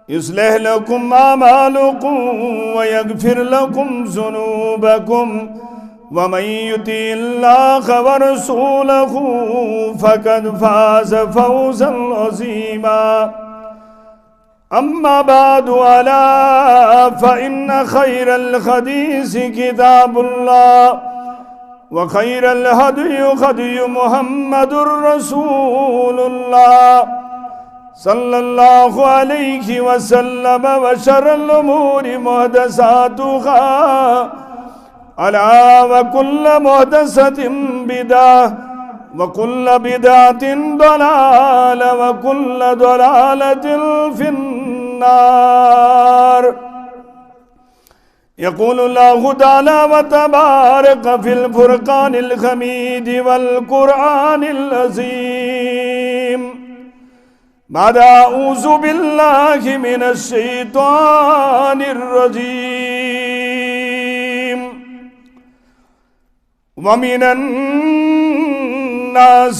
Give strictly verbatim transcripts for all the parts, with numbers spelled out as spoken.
يصلح لكم أعمالكم ويغفر لكم ذنوبكم، ومن يطع الله ورسوله فقد فاز فوزا عظيما. أما بعد، ألا فإن خير الحديث كتاب الله، وخير الهدي هدي محمد رسول الله صلى الله عليه وسلم، وشر الأمور محدثاتها، ألا وكل محدثة بدعة، وكل بدعة ضلالة، وكل ضلالة في النار. يقول الله تعالى وتبارك في الفرقان الحميد والقرآن العظيم بعد أعوذ بالله من الشيطان الرجيم. ومن الناس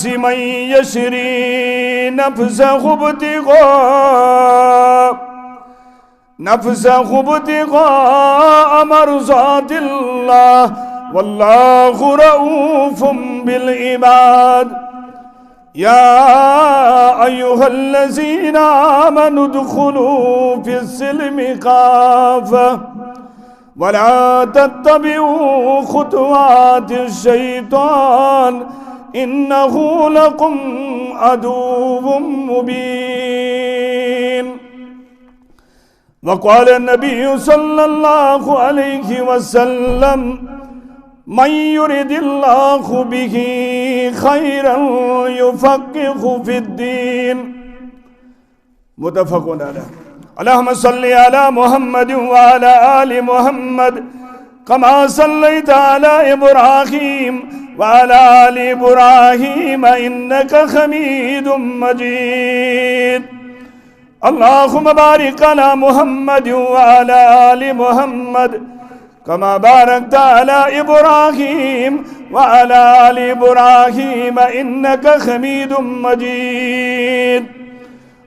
من يشري نفسه ابتغاء نفسه ابتغاء مرضات الله، والله رؤوف بالعباد. يا أيها الذين آمنوا ادخلوا في السلم كافة ولا تتبعوا خطوات الشيطان إنه لكم عدو مبين. وقال النبي صلى الله عليه وسلم: من يرد الله به خيرا يفقهه في الدين. متفق عليه. اللهم صل على محمد وعلى آل محمد كما صليت على إبراهيم وعلى آل إبراهيم إنك حميد مجيد. اللهم بارك على محمد وعلى آل محمد كما باركت على إبراهيم وعلى آل إبراهيم إنك حميد مجيد.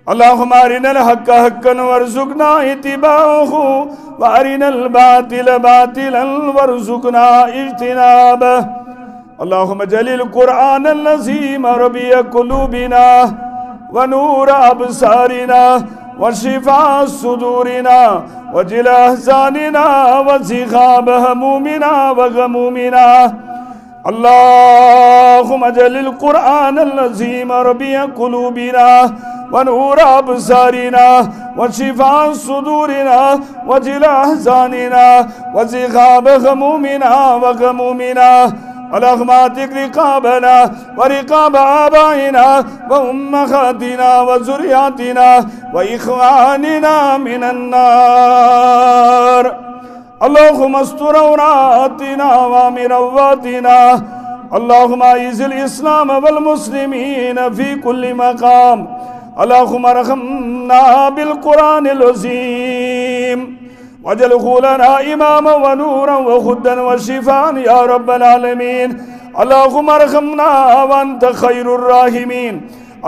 اللهم أرنا الحق حقا وارزقنا اتباعه، وأرنا الباطل باطلا وارزقنا اجتنابه. اللهم اجعل القرآن العظيم ربيع قلوبنا ونور أبصارنا وشفاء صدورنا وجلاء أحزاننا وذهاب همومنا وغمومنا. اللهم اجعل القرآن العظيم ربيع قلوبنا ونور أبصارنا وشفاء صدورنا وجلاء أحزاننا وذهاب همومنا وغمومنا. اللهم اعتق رقابنا ورقاب آبائنا وأمهاتنا وذرياتنا وإخواننا من النار. اللهم استر عوراتنا وآمن رواتنا. اللهم أعز الإسلام والمسلمين في كل مقام. اللهم ارحمنا بالقرآن العظيم واجعله لنا إماما ونورا وهدى وشفاء يا رب العالمين. اللهم ارحمنا وأنت خير الراحمين.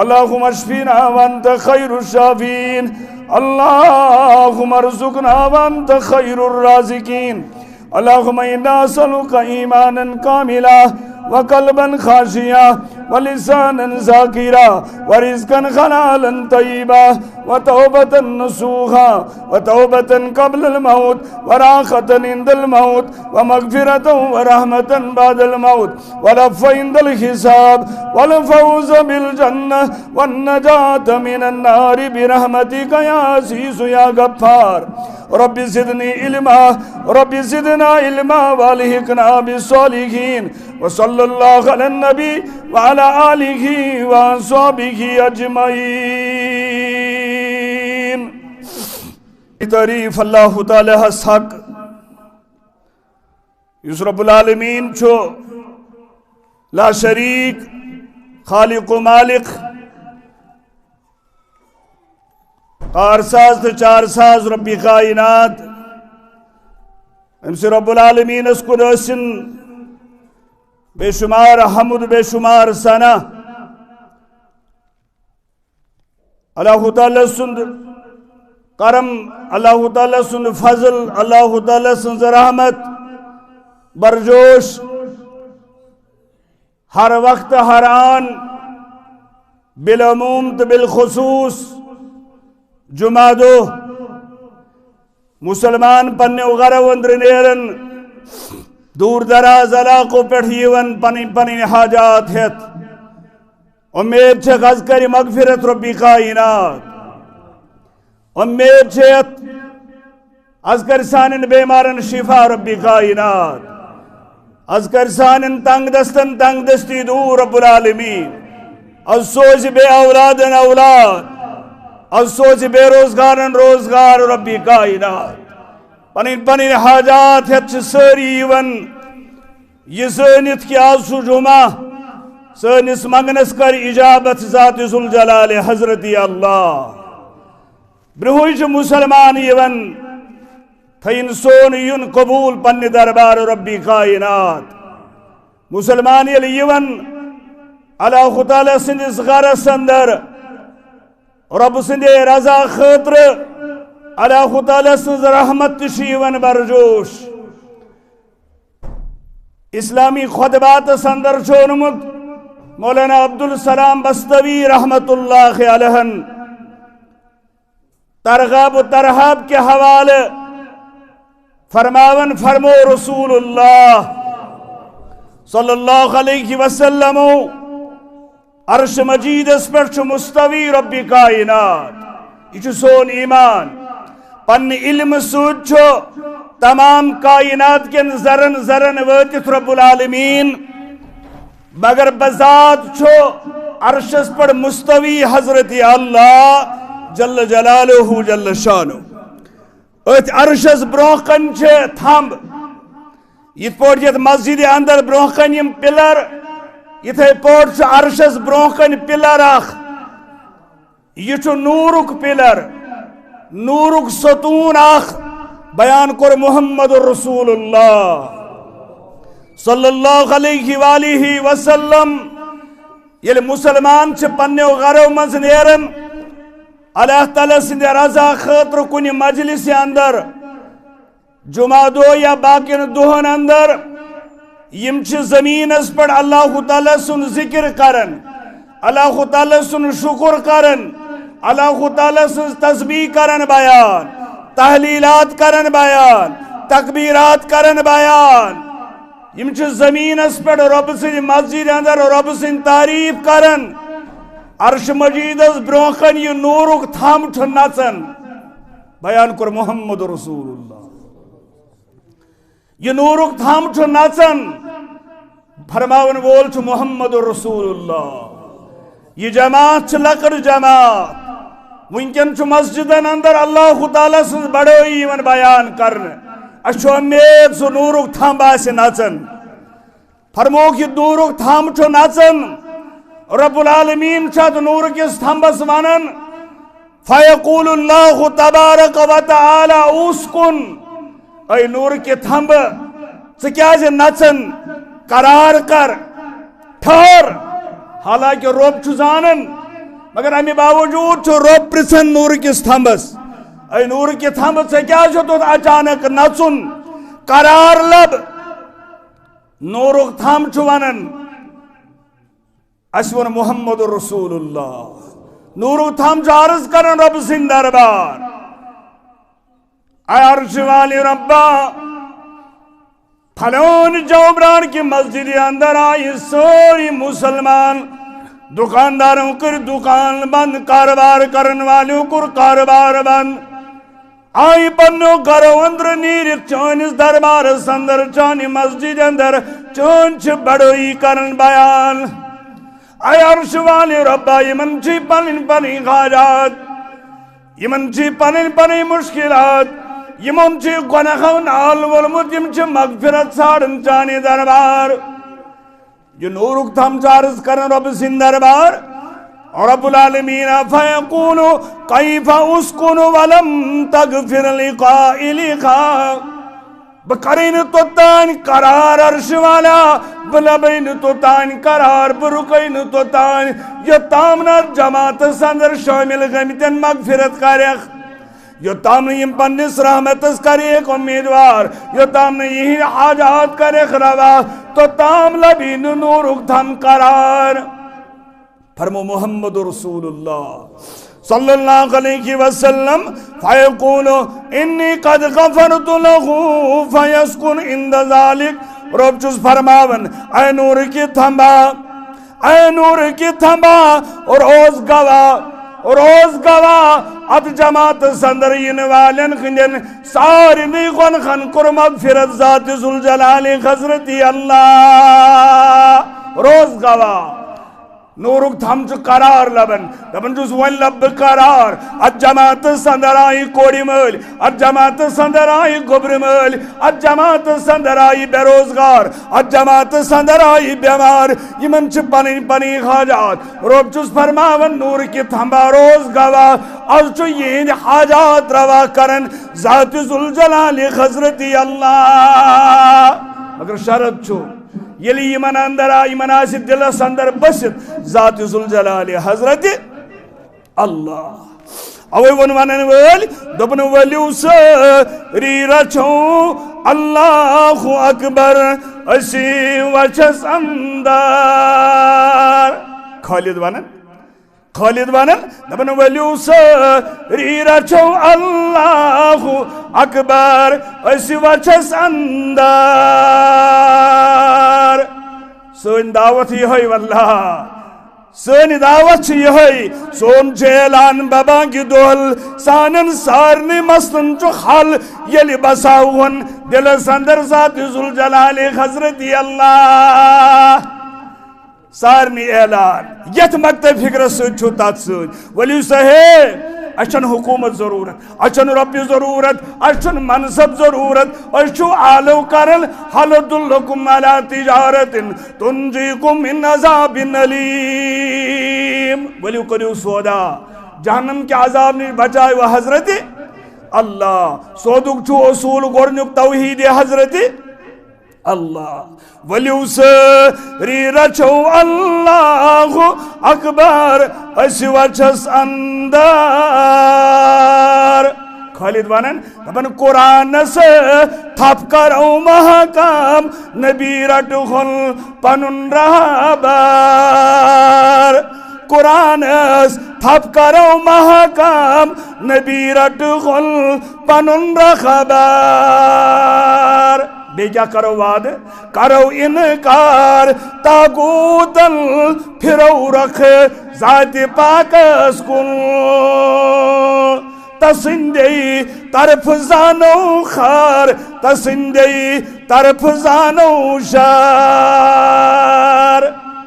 اللهم اشفنا وأنت خير الشافين. اللهم ارزقنا وأنت خير الرازقين. اللهم إنا نسألك إيمانا كاملا وقلبا خاشعا ولسانا ذاكرا ورزقا حلالا طيبا وتوبة نصوحا وتوبة قبل الموت وراحة عند الموت ومغفرة ورحمة بعد الموت ولفظ عند الحساب والفوز بالجنة والنجاة من النار برحمتك يا عزيز يا غفار. رب زدني علما، رب زدنا علما والحقنا بالصالحين. وصلى الله على النبي وعلى آله وأصحابه أجمعين. تعریٖف اللہ تعالیٰ ہس حق، یُس رب العالمین چھُ، لا شریک، خالق و مالک، کار ساز تہٕ چار ساز، رب کائنات۔ أمۍ سٕے رب العالمینس کُن ٲسِن بے شمار حمد، بے شمار ثنا۔ اللہ تعالیٰ سُنٛد کرم، اللہ تعالیٰ سُنٛد فضل، اللہ تعالیٰ سٕنٛز رحمت، برجوش، ہر وقت ہر آن، بالعموم تہٕ بالخصوص جمعہ دۄہ مسلمان پننیو گرو أنٛدرٕ نیرن، دوٗر دراز علاقو پٮ۪ٹھ یِوان پنٕنۍ پنٕنۍ حاجات ہٮ۪تھ۔ اُمید چھکھ از کرِ مغفرت ربی کائنات۔ اُمید چھِ یتھ از کرِ سانٮ۪ن بیمارن شفا ربی کائنات۔ از کرِ سانٮ۪ن تنگ دستن تنگ دستی دوٗر رب العالمین۔ از سوزِ بے اولادن اولاد۔ از سوزِ بے روزگارن روزگار ربی کائنات۔ پنٕنۍ پنٕنۍ حاجات ہٮ۪تھ چھِ سٲری یِوان۔ یہِ زٲنِتھ کہِ آز چھُ جمعہ، سٲنِس منٛگنَس کَرِ اِجابت ذات ذوالجلال حضرت اللہ۔ برٛونٛہٕے چھُ مُسلمان یِوان، تھٲیِن سون یُن قبوٗل پننہِ دربار ربی کائنات۔ مُسلمان ییٚلہِ یِوان اللہ تعالیٰ سٕنٛدِس گرس اندر، رۄبہٕ سٕنٛدِ رضا خٲطرٕ، اللہ تعالیٰ سٕنٛز رحمت تہِ چھِ یِوان برجوش۔ اسلامی خطباتس اندر چھُ اوٚنمُت مولانا عبدالسلام بستوی رحمت اللہ علیہن ترغاب و ترہاب کے حوالے فرماون، فرمو رسول اللہ صلی اللہ علیہ وسلم، عرش مجیدس پٮ۪ٹھ چھُ مستوی رب کائنات۔ یہِ چھُ سون ایمان۔ پننہِ علمہٕ سۭتۍ چھُ تمام کائنات کٮ۪ن ذرن ذرن وٲتِتھ رب العالمین، مگر بذات چھُ عرشس پٮ۪ٹھ مستوی حضرت اللہ جل جلالہ جل شانہ۔ أتھۍ عرشس برونٛہہ کنہِ چھِ تھمب۔ یِتھ پٲٹھۍ یتھ مسجدِ اندر برونٛہہ کنہِ یِم پلر، یِتھے پٲٹھۍ چھُ عرشس برونٛہہ کنہِ پلر اکھ۔ یہِ چھُ نورُک پلر، نورُک ستون اکھ۔ بیان کوٚر محمد رسول اللہ صلی اللہ علیہ وآلہ وسلم۔ ییٚلہِ مسلمان چھِ پننیو گرو منٛز نیران، اللہ تعالیٰ سٕنٛدِ رضا خٲطرٕ کُنہِ مجلسہِ اندر، جمعہ دۄہ یا باقین دۄہن اندر، یِم چھِ زمینس پٮ۪ٹھ اللہ تعالیٰ سُنٛد ذکر کران، اللہ تعالیٰ سُنٛد شکر کران، اللہ تعالیٰ سٕنٛز تسبیح کران بیان، تحلیلات کران بیان، تکبیرات کران بیان۔ یِم چھِ زمینس پٮ۪ٹھ رۄبہٕ سٕنٛدِ مسجدِ اندر رۄبہٕ سٕنٛدِ تعریف کران۔ عرش مجیدس برونٛہہ کنہِ یہِ نورُک تھمب چھُ نژان۔ بیان کوٚر محمد رسول اللہ۔ یہِ نورُک تھمب چھُ نژان۔ فرماون وول چھُ محمد رسول اللہ۔ یہِ جماعت چھِ لۄکٕٹ جماعت۔ وٕنکٮ۪ن چھُ مسجدن اندر اللہ تعالیٰ سٕنٛز بڑٲیی یِوان بیان کرنہٕ۔ اسہِ چھُ اُمید سُہ نورُک تھمب آسہِ نژان۔ فرمووُکھ، یہِ نورُک تھمب چھُ نژان۔ رب العالمین چھُ اتھ نورٕ کِس تھمبس ونان، فیقول اللہ تبارک و تعالیٰ، اسکن، اے نورٕ کہِ تھمبہٕ، ژٕ کیازِ نژان؟ قرار کر، ٹھہر۔ حالانکہ رۄب چھُ زانان، مگر امہِ باوجود چھُ رۄب پرژھان نورٕ کِس تھمبس، اے نورٕ کہِ تھمبہٕ، ژےٚ کیازِ چھُ توٚت اچانک نژُن؟ قرار لب۔ نورُک تھمب چھُ ونان، اسہِ ووٚن محمد رسول اللہ۔ نورُک تھمب چھُ عرض کران رۄب سٕنٛدِ دربار، اے عرش والہِ رۄبا، فلٲنۍ چوبران کہِ مسجدِ اندر آیہِ سٲری مسلمان، دکاندارو کٔرۍ دکان بند، کارٕبار کرن والیو کوٚر کارٕبار بند۔ آیہِ پننیو گرو اندرٕ نیٖرِتھ چٲنِس دربارس اندر، چانہِ مسجد اندر، چٲنۍ چھِ بڑٲیی کران بیان۔ اے عرش والہِ رۄبا، یِمن چھِ پنٕنۍ پنٕنۍ حاجات، یِمن چھِ پنٕنۍ پنٕنۍ مشکلات، یِمن چھِ گۄناہو نال وولمُت، یِم چھِ مغفرت ژھانڈان چانہِ دربار۔ یہِ نورُک تھمب چھُ عرض کران رۄب سٕنٛدِ دربار۔ رب العالمین فیقول، کیف اسکن ولم تغفر لقائلک؟ بہٕ کرے نہٕ توٚتام قرار عرش والا، بہٕ لبے نہٕ توٚتام قرار، بہٕ رُکے نہٕ توٚتام یوٚتام نہٕ جماعتس اندر شٲمِل گٔمتٮ۪ن مغفرت کرکھ۔ یوٚتام نہٕ یِم پننِس رحمتس کریکھ امیدوار، یوٚتام نہٕ یِہنٛدۍ حاجات کریکھ روا، توٚتام لبی نہٕ نوٗرُک تھم قرار۔ فرمو محمد رسول اللہ صلی اللہ علیہ وسلم، فیقول انی قد غفرت لہ فیسکن عند ذالک۔ رب چھُس فرماوان، اے نوٗرٕکہِ تھمبا، اے نوٗرٕکہِ تھمبا، روز گواہ، روز گواہ، اتھ جماعتس اندر یِنہٕ والٮ۪ن ہٕنٛدٮ۪ن سارنٕے گۄنہن کوٚر مغفرت ذات ذوالجلال حضرت اللہ۔ روز گواہ۔ نوٗرُک تھم چھُ قرار لبان، دپان چھُس، وۄنۍ لبہٕ بہٕ قرار۔ اتھ جماعتس اندر آیہِ کورِ مٲلۍ، اتھ جماعتس اندر آیہِ گوٚبرِ مٲلۍ، اتھ جماعتس اندر آیہِ بے روزگار، اتھ جماعتس اندر آیہِ بٮ۪مار۔ یِمن چھِ پنٕنۍ پنٕنۍ حاجات۔ رۄب چھُس فرماوان، نوٗرٕکہِ تھمبا روز گواہ، از چھُ یِہنٛدۍ حاجات روا کران ذات ذوالجلال حضرت اللہ۔ مگر شرط چھُ، ییٚلہِ یِمن اندر آ-، یِمن آسہِ دِلس اندر بٔسِتھ ذات ذوالجلال حضرت اللہ۔ اوے ووٚن ونن وٲلۍ، دوٚپُن، ؤلِو سٲری رچھو اللہ اکبر أسی وچھس اندر۔ خالد ونان، خالد ونان، دپان، ؤلِو سٲری رچھو اللہ اکبر أسی وچھس اندر۔ سٲنۍ دعوت یِہوٚے واللہ، سٲنۍ دعوت چھِ یِہوٚے، سون چھُ اعلان ببانگہِ دۄل، سانٮ۪ن سارنٕے مسلن چھُ حل، ییٚلہِ بساوہون دِلس اندر ذات ذوالجلال حضرت اللہ۔ سارنٕے اعلان، یتھ مکتب فکرس سۭتۍ چھُ تتھ سۭتۍ۔ ؤلِو سا ہے، اسہِ چھنہٕ حکومت ضرورت، اسہِ چھنہٕ رۄپیہِ ضرورت، اسہِ چھُنہٕ منصب ضرورت، أسۍ چھِو آلو کران، حل ادلکم علی تجارت تنجیکم من عذاب الیم۔ ؤلِو کٔرِو سودا، جہنم کہِ عذاب نِش بچایو حضرت اللہ۔ سودُک چھُ اصوٗل گۄڈٕنیُک توحید حضرت اللہ۔ ؤلِو سٲری رچھو اللہ اکبر أسۍ وچھس اندر۔ خالد ونان، دپان، قرآنس تھپھ کرو محکم، نبی رٹہون پنُن رہبر۔ قرآنس تھپھ کرو محکم، نبی رٹہون پنُن رہبر۔ بیٚیہِ کیٛاہ کرو وعدٕ؟ کرو انکار طاغوتن، پھرو رخ ذاتِ پاکس کُن۔ تسٕنٛدے طرفہٕ زانو خار، تسٕنٛدے طرفہٕ زانو شار۔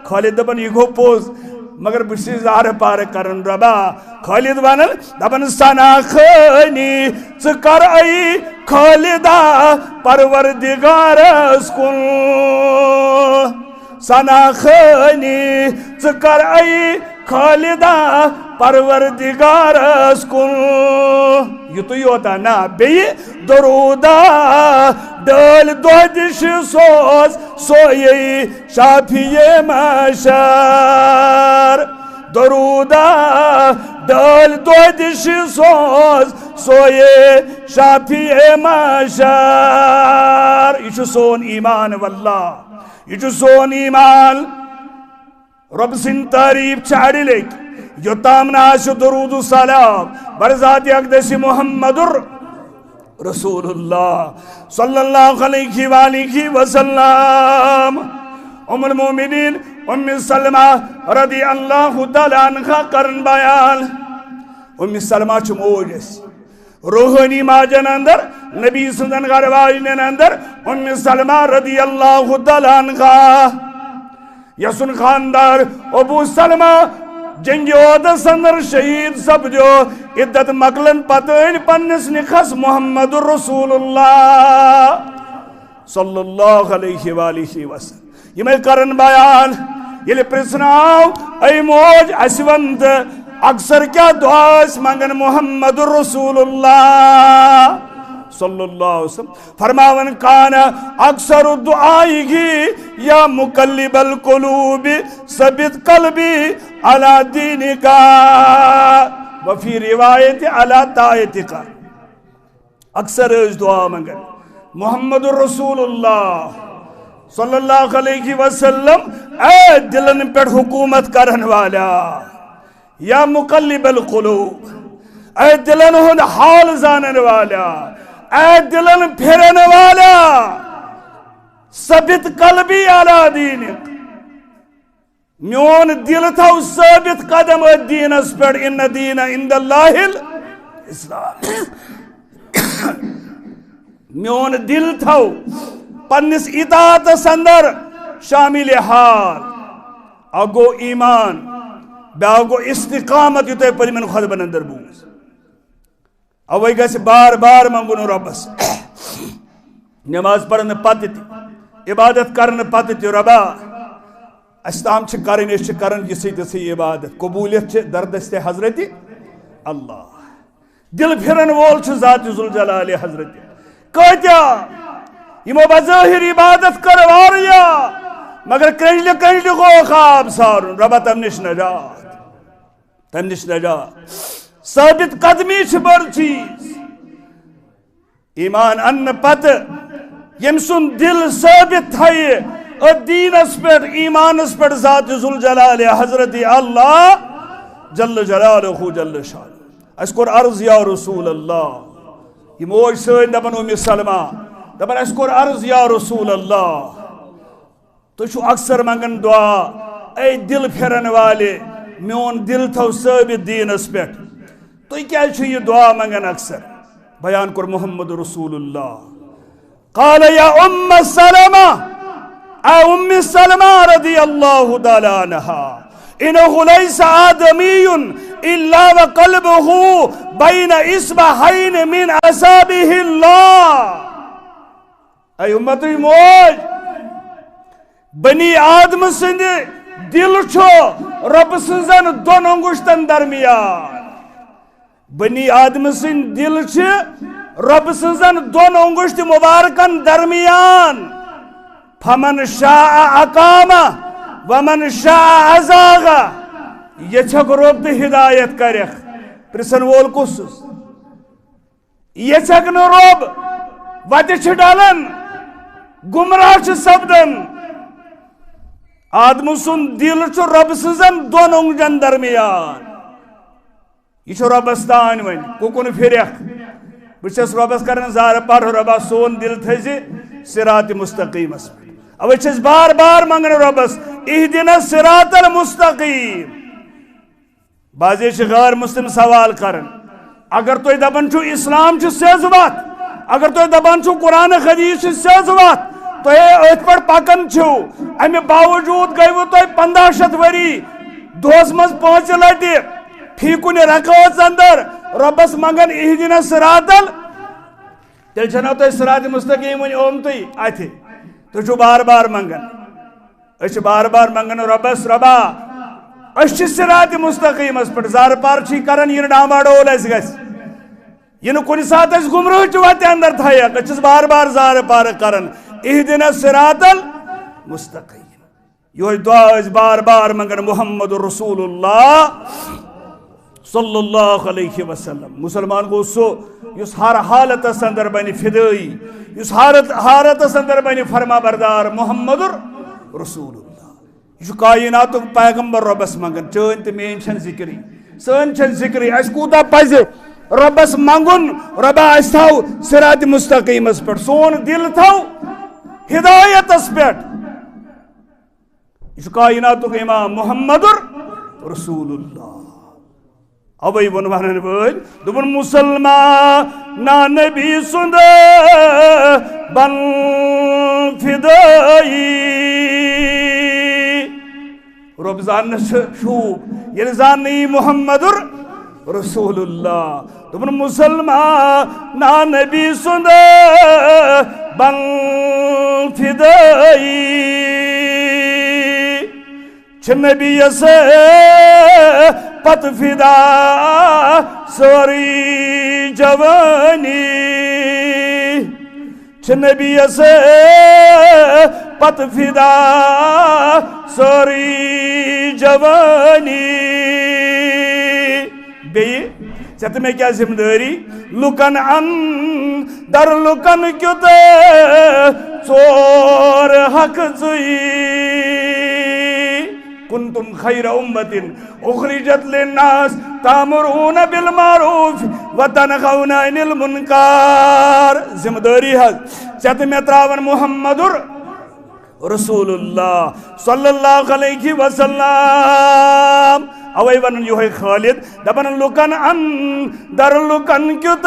خالد دپان، یہِ گوٚو پوٚز، مگر بہٕ چھُس اظہار پارٕ کران، رۄبا۔ خالد ونان، دپان، ثنا خٲنی ژٕ کر اے خالدا پروردگارس کُن۔ ثنا خٲنی ژٕ کر اے خالدا پروردگارس کُن۔ یُتُے یوتا نہ، بیٚیہِ درودہ ڈٲلۍ دۄہ دِش سوز سویے شافی محشر۔ درودہ ڈٲلۍ دۄہ دِش سوز سویے شافی محشر۔ یہِ چھُ سون ایمان واللہ، یہِ چھُ سون ایمان۔ رۄب سٕنٛدۍ تعریٖف چھِ اَڑِ لیٚکھۍ، یوٚتام نہٕ آسہِ درود و سلام بر ذات اقدس محمد رسول اللہ صلی اللہ علیہ وآلہ وسلم۔ ام المومنین ام سلمہ رضی اللہ تعالیٰ عنہا کرن بیان۔ ام سلمہ چھِ موج اَسہِ، روحٲنی ماجن اندر، نبی سٕنٛدن گھر واجنٮ۪ن اندر ام سلمہ رضی اللہ تعالیٰ عنہا، یسُن خاندار ابو سلمہ جنگِ احدس اندر شہید سپدیو۔ عدت مکلن پتہٕ أنۍ پننِس نِکھس محمد رسول اللہ صلی اللہ علیہ وآلہ وسلم۔ یِمے کرن بیان، ییٚلہِ پرژھنہٕ آو، اے موج، اسہِ ون تہٕ اکثر کیٛاہ دعا ٲسۍ منگان محمد رسول اللہ صلی اللہ علیہ وسلم؟ فرماوان، کان اکثر دعائه یا مقلب القلوب ثبت قلبی علی دینک، وفی روایت علی طاعتک۔ اکثر ٲسۍ دعا منگان، محمد رسول اللہ صلی اللہ علیہ وسلم، اے دلن پٮ۪ٹھ حکومت کرن والا، یا مقلب القلوب، اے دلن ہُنٛد حال زانن والا، اے دلن پھرن والا، ثبت قلبی علی دینک۔ میون دل تھاو ثابت قدم اتھ دینس پٮ۪ٹھ، ان دین عند اللہ الاسلام۔ میون دل تھاو پننس اطاعتس اندر شامل حال۔ اکھ گوٚو ایمان، بیٛاکھ گوٚو استقامت، یہِ تۄہہِ پٔتمٮ۪ن خطبن اندر بوٗز۔ اوے گژھِ بار بار منگُن رۄبس۔ نماز پرنہٕ پتہٕ تہِ، عبادت کرنہٕ پتہٕ تہِ، رۄبا، اسہِ تام چھِ کرٕنۍ، أسۍ چھِ کران یِژھٕے تِژھٕے عبادت۔ قبولیت چھِ دردست حضرت اللہ۔ دل پھرن وول چھُ ذات ذوالجلال حضرت۔ کٲتیٛاہ یِمو بظٲہر عبادت کٔر واریاہ، مگر کرٛنٛجلہِ کرٛنٛجلہِ گوٚو خواب سارُن، رۄبا تَمہِ نِش نجات، تَمہِ نِش نجات۔ ثابت قدمی چھِ بٔڑ چیٖز۔ ایمان اننہٕ پتہٕ ییٚمۍ سُنٛد دل ثٲبت تھایہِ أتھۍ دیٖنس پٮ۪ٹھ، ایمانس پٮ۪ٹھ، ذات ذوالجلال حضرت اللہ جل جلالہ جل شانہ۔ اسہِ کوٚر عرض یا رسول اللہ، یہِ موج سٲنۍ دپان ام سلمہ، دپان اسہِ کوٚر عرض یا رسول اللہ، تُہۍ چھِو اکثر منگان دعا، اے دل پھرن والے، میون دل تھاو ثٲبت دیٖنس پٮ۪ٹھ۔ تُہۍ کیازِ چھِو یہِ دعا منگان اکثر؟ بیان کوٚر محمد رسول اللہ۔ قال یا ام سلمہ، اے ام سلمہ رضی اللہ تعالی عنہا، انہ لیس آدمی الا وقلبہ بین اصبعین من اصابع اللہ۔ اے امتٕچ موج، بنی آدم سٕنٛدِ دِل چھُ رۄبہٕ سٕنٛزن دۄن انگشتن درمیان۔ بنی آدم سٕنٛدۍ دِل چھِ رۄبہٕ سٕنٛزن دۄن انگشتِ مبارکن درمیان۔ فمن شاء اقام ومن شاء ازاغ۔ یژھکھ رۄب تہٕ ہدایت کرکھ۔ پرژھن وول کُس چھُس؟ یژھکھ نہٕ رۄب، وتہِ چھِ ڈلان، گمراہ چھِ سپدان۔ آدمہٕ سُنٛد دِل چھُ رۄبہٕ سٕنٛزن دۄن اونٛگجن درمیان۔ یہِ چھُ رۄبس تانۍ وۄنۍ، کُکُن پھرکھ؟ بہٕ چھَس رۄبس کران زارٕ پار، رۄبا سون دِل تھٲیزِ صراط مستقیمس پٮ۪ٹھ۔ اوے چھِ أسۍ بار بار منٛگان رۄبس، اہدنا الصراط المستقیم۔ بعضے چھِ غٲر مسلم سوال کران، اگر تُہۍ دپان چھِو اسلام چھُ سیٚز وتھ، اگر تُہۍ دپان چھِو قرآن حدیث چھِ سیٚز وتھ، تُہۍ أتھۍ پٮ۪ٹھ پکان چھِو، امہِ باوجود گٔیوٕ تۄہہِ پنٛداہ شیٚتھ ؤری دۄہس منٛز پانٛژِ لٹہِ فی کُنہِ رکٲژ اندر رۄبس منگان اہدنا الصراط ال-، تیٚلہِ چھَنہ تۄہہِ صراط مستقیم وۄنۍ آمتُے اتھِ، تُہۍ چھِو بار بار منگان۔ أسۍ چھِ بار بار منگان رۄبس، رۄبا، أسۍ چھِ صراط مستقیمس پٮ۪ٹھ، زارٕ پار چھِ کران، یہِ نہٕ ڈاماڈول اَسہِ گژھِ، یہِ نہٕ کُنہِ ساتہٕ أسۍ گمراہ چہِ وتہِ اندر تھایکھ، أسۍ چھِس بار بار زارٕ پار کران، اہدنا الصراط المستقیم۔ یِہوٚے دعا ٲسۍ بار بار منگان محمد رسول اللہ صلی اللہ علیہ وسلم۔ مسلمان گوٚو سُہ یُس ہر حالتس اندر بنہِ فدٲیی، یُس ہر حالتس اندر بنہِ فرما بردار محمد رسول اللہ۔ یہِ چھُ کائناتُک پیغمبر رۄبس منگان، چٲنۍ تہٕ میٲنۍ چھَنہٕ ذِکرٕے، سٲنۍ چھَنہٕ ذِکرٕے۔ اَسہِ کوٗتاہ پزِ رۄبس منگُن، رۄبا اَسہِ تھاو صراط مستقیمس پٮ۪ٹھ، سون دِل تھاو ہدایتس پٮ۪ٹھ۔ یہِ چھُ کائناتُک امام محمد رسول اللہ۔ اوے ووٚن ونن وٲلۍ، دوٚپُن، مسلمان نا نبی سُنٛد بن فدٲیی۔ رۄب زاننس چھُ شوٗب، ییٚلہِ زاننہٕ یی محمد رسول اللہ۔ دوٚپُن، مسلمان نا نبی سُنٛد بن فدٲیی۔ چھِ نبیَس پتہٕ فدا سٲرٕے جوٲنی۔ چھِ نبیَس پتہٕ فدا سٲرٕے جوٲنی۔ بیٚیہِ ژےٚ تہٕ مےٚ کیٛاہ ذمہٕ دٲری؟ لُکن اندر لُکن کیُت ژور حق ژٕے۔ کنتم خیر امت اخرجت للناس تامرون بالمعروف وتنهون عن المنکر۔ ذمہٕ دٲری حظ، ژےٚ تہٕ مےٚ ترٛاوَن محمد رسول اللہ صلی اللہ علیہ وسلم۔ اوے ونان یہوے خالد، دپان لُکن اندر لُکن کیُت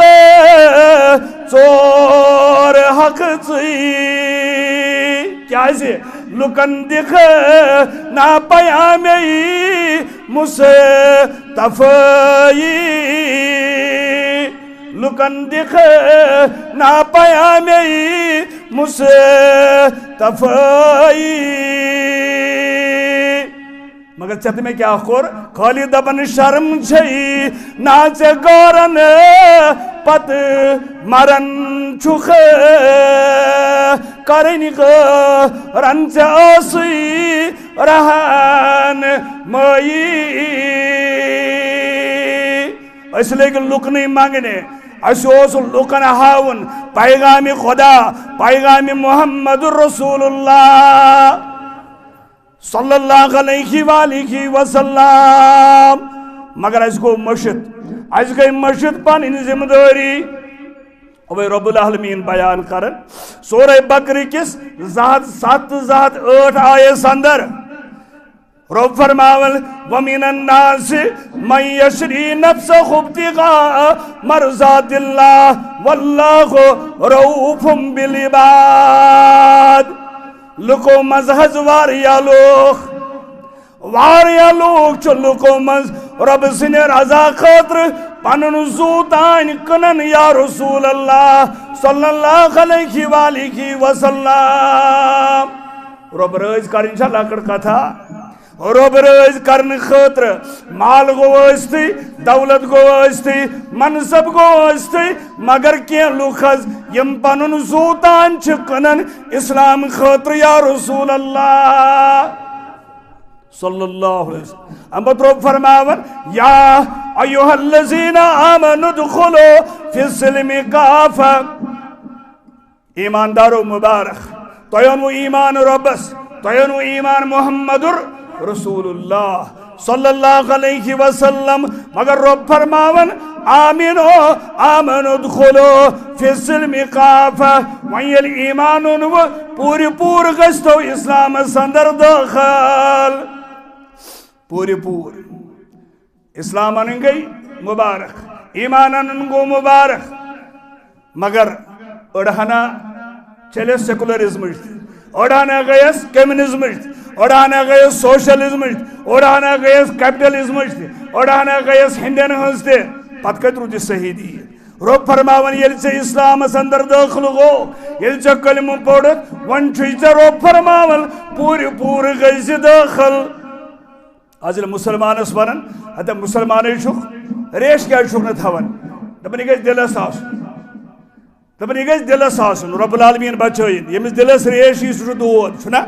ژور حق ژٕے۔ کیازِ؟ لُکن دِکھ نا پیامے مصطفیٰ۔ لُکن دِکھ نا پیامے مصطفیٰ۔ مگر ژےٚ تہٕ مےٚ کیٛاہ کوٚر؟ خٲلی دَپان شرم چھے نا ژےٚ غٲرن پتہٕ مران چھُکھ کرٕنۍ غٲرن، ژےٚ ٲسٕے رہنمٲیی۔ أسۍ لٔگۍ لُکنٕے منٛگنہِ، اَسہِ اوس لُکن ہاوُن پیغام خدا، پیغام محمد رسول اللہ صلی اللہ علیہ وآلہ وسلم۔ مگر اَسہِ گوٚو مٔشِتھ، اَسہِ گٔے مٔشِتھ پنٕنۍ ذمہٕ دٲری۔ اوے رب العالمین بیان کران سورہ بقرہ کِس زٕ ہتھ ستھ تہٕ زٕ ہتھ ٲٹھ آیس اندر۔ رب فرماوان، ومن الناس من یشری نفسه ابتغاء مرضات اللہ واللہ رؤوف بالعباد۔ لُکو منٛز حظ واریاہ لُکھ، واریاہ لُکھ چھِ لُکو منٛز رۄب سٕنٛدِ رضا خٲطرٕ پنُن زُو تام کٕنان، یا رسول اللہ صلی اللہ علیہ وآلہ وسلم۔ رۄب رٲضۍ کرٕنۍ چھا لۄکٕٹ کتھا؟ رۄب رٲضۍ کرنہٕ خٲطرٕ مال گوٚو ٲسۍتٕے، دولت گوٚو ٲسۍتٕے، منصب گوٚو ٲسۍتٕے، مگر کینٛہہ لُکھ حظ یِم پنُن زُو تام چھِ کٕنان اسلام خٲطرٕ، یا رسول اللہ صلی اللہ علیہ وسلم۔ اَمہِ پتہٕ رۄب فرماوان، یا ایھا الذین آمنوا ادخلوا فی السلم کافہ۔ ایماندارو مبارک، تۄہہِ اوٚنوُ ایمان رۄبس، تۄہہِ اوٚنوُ ایمان محمد رسول اللہ صلی اللہ علیہ وسلم۔ مگر رۄب فرماوان، آمنو، آمنو ادخلوا فی السلم کافہ۔ وۄنۍ ییٚلہِ ایمان اوٚنوُ، پوٗرٕ پوٗرٕ گٔژھتو اسلامس اندر دٲخل۔ پوٗرٕ پوٗرٕ۔ اسلام انٕنۍ گٔے مبارک، ایمان انُن گوٚو مبارک، مگر أڑہنا چلے سیکولرزمٕچ تہِ، أڑہنا گٔیس کمیونزمٕچ تہِ، أڑہنا گٔیس سوشلزمٕچ تہِ، أڑہنا گٔیس کیپٹلزمٕچ تہِ، أڑہنا گٔیس ہندین ہٕنٛز تہِ۔ پتہٕ کتہِ روٗد یہِ صحیح دین؟ رۄب فرماوان، ییٚلہِ ژےٚ اسلامس اندر دٲخل گوٚو، ییٚلہِ ژےٚ کلمہٕ پوٚرُتھ، وۄنۍ چھُے ژےٚ رۄب فرماوان، پوٗرٕ پوٗرٕ گٔے زِ دٲخل۔ از ییٚلہِ مُسلمانس ونان، ہتا مُسلمانٕے چھُکھ، ریش کیازِ چھُکھ نہٕ تھاوان؟ دپان، یہِ گژھِ دِلس آسُن۔ دپان، یہِ گژھِ دِلس آسُن۔ رب العالمین بچٲیِن۔ ییٚمِس دِلس ریش یی، سُہ چھُ دود، چھُنا؟